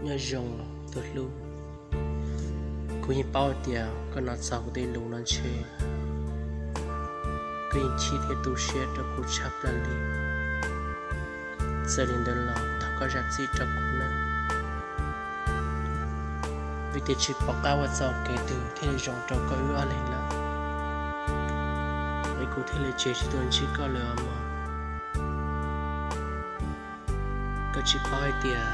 Nyob zoo tus hlub, kuv yeej paub tias koj hnov txog kuv tej lus no ntshe koj yeej chim thiab tu siab rau kuv tshaj plaws li. Txawm li ntawd los thov koj zam txim rau kuv nawb, vim tias tsis pom qab ua txoj kev twg thiaj li zoo rau koj wb ob leeg lawm, es kuv thiaj li tseg tsis tau ntsib koj lawm os mog. Koj tsis paub hais tias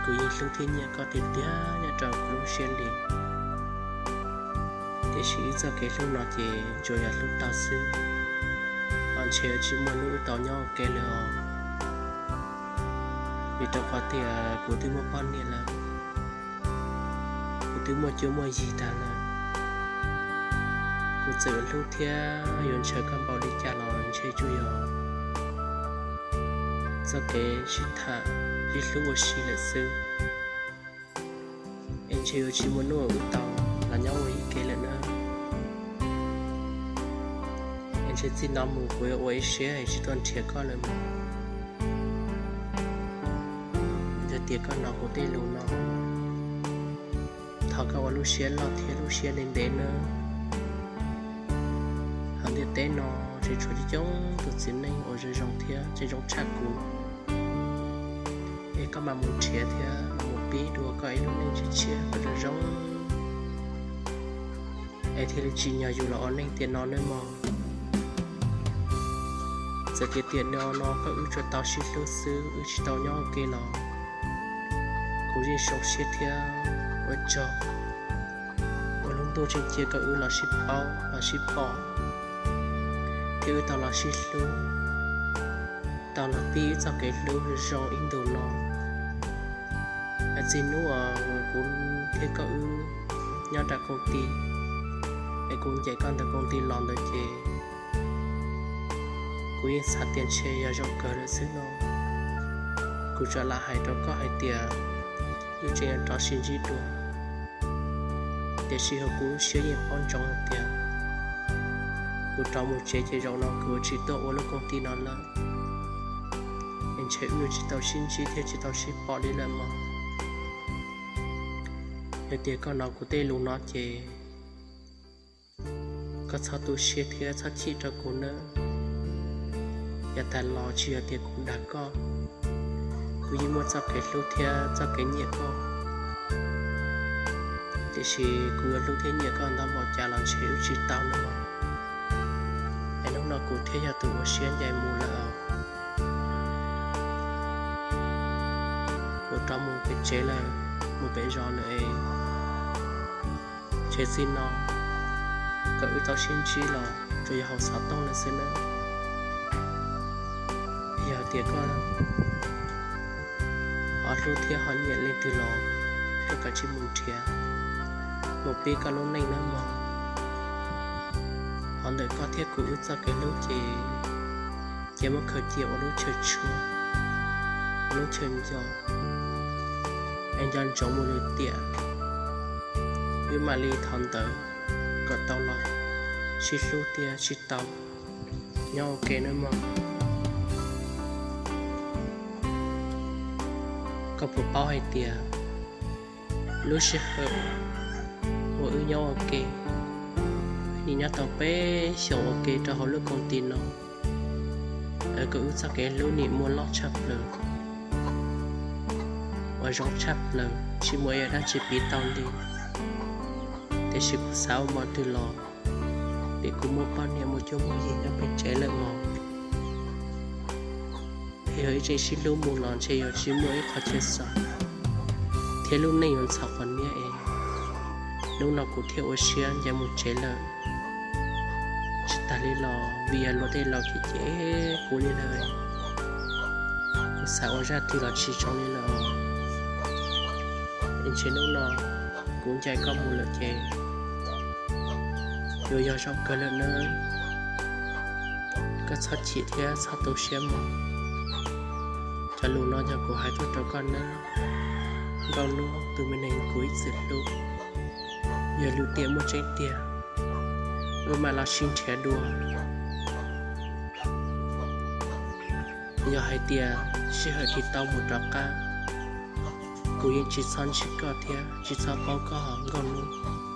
kuv yeej hlub thiab nyiam koj tiag tiag nyob rau kuv lub siab li. Tiam sis wb txoj kev hlub no ces tsuas yog hlub tau xwb, ho ntshe tsis muaj hnub wb tau nyob ua ke lawm os. Vim rau qhov tias kuv twb muaj poj niam lawm, kuv twb muaj cuab muaj yig tag lawm. Kuv txawm yuav hlub thiab yuav ntshaw koj npaum li cas los ntshe tsuas yog txoj kev sib tham sib hlub ua si lawm xwb, es ntshe yuav tsis muaj hnub wb tau los nyob ua ib ke lawm na. Es ntshe txij no mus kuv yuav ua ib siab es tsis tuaj nrhiav koj lawm mog. Yog tias koj hnov kuv tej lus no, thov koj ua lub siab loj thiab lub siab ntev ntev nawb. Hauv ntiaj teb no tseem tshuav coob coob tus txiv neej uas zoo zoo thiab tseem zoo tshaj kuv, es koj mam mus nrhiav thiab mam mus pib dua koj ib lub neej tshiab tshiab kom zoo zoo, es thiaj li tsim nyog yus los ua neej tiam no nawb mog. Txawm tias tiam no no koj wb tsuas tau sib hlub xwb wb tsis tau nyob ua ke los kuv yeej zoo siab thiab ua tsaug uas lub ntuj tseem cia koj wb los sib paub los sib pom, thiab wb tau los sib hlub, tau los pib wb txoj kev hlub zoo ib ntus no. Txij hnub uas kuv thiab koj wb nyob nram koom ti, es kuv ncaim koj ntawm koom ti los ntawd ces kuv yeej xav tias ntshe yog zoo kawg lawm xwb no. Kuv tsuas lam hais rau koj hais tias wb tseem yuav rov sib ntsib dua, tiam sis hauv kuv lub siab yeej paub ntsoov hais tias kuv rov mus tsev ces zaum no kuv yuav tsis tuaj ua lub koom ti no lawm, es ntshe wb yuav tsis tau sib ntsib thiab tsis tau sib pom li lawm mog. Yog tias koj hnov kuv tej lus no ces koj txhob tu siab thiab txhob chim rau kuv nawb. Yav tas los tsis yog tias kuv dag koj, kuv yeej muaj txoj kev hlub thiab txoj kev nyiam koj, tiam sis kuv yuav hlub thiab nyiam koj ntau npaum cas los ntshe wb tsis tau nawb mog. Es hnub no kuv thiaj yog tus ua siab ncaim mus lawm. Kuv rov mus pem tsev lawm, mus pem zos lawm es ntshe txij no kom wb tau sib ntsib los tsuas yog hauv xov tooj lawm xwb nawb. Yog tias koj ho hlub thiab ho nyiam leej twg los koj kav tsij mus nrhiav, mus pib koj lub neej nawb mog. Ho ntawm koj thiab kuv wb txoj kev hlub ces cia muab khaws cia ua lub chaw tshua, ua lub chaw nco, es nco ntsoov mus lwm tiam, wb mam li thov ntawd kom tau los sib hlub thiab sib tau nyob ua ke nawb mog. Koj puas paub hais tias lub sij hawm uas wb nyob ua ke, nim nyob tau peb xyoos ua ke rau hauv lub koom ti no, es kom wb txoj kev hlub nim muaj loj tshaj plaws, uas zoo tshaj plaws tsis muaj ib yam dab tsi piv tau li. Tiam sis kuv xav ua npaum twg los vim kuv muaj poj niam muaj cuab muaj yig nyob pem tsev lawm mog. Yog ib tseem sib hlub mus los ntshe yuav tsis muaj ib qho chaw xaus, thiab lub neej yuav ntxhov qhov niab es. Hnub no kuv thiaj ua siab ncaim mus tsev lawm. Tsis tas li los vim yog luag tej laus cem cem kuv li lawm, kuv xav ua zaj twg los tsis zoo li lawm. Ntshe hnub no kuv ncaim koj mus lawm ces yuav yog zoo kawg lawm nawb. Koj txhob chim thiab txhob tu siab mog. Cov lus no yog kuv hais tuaj rau koj nawb, Nkauj Nuj, tus me neeg kuv ib txwm hlub. Yog lwm tiam muaj tseeb tiag, wb mam los sib nrhiav dua. Yog hais tias sij hawm tsis tau mus rov qab, Kuv yeej tsis txhob ntsib koj thiab tsis txhob paub koj hauv nkauj hnub.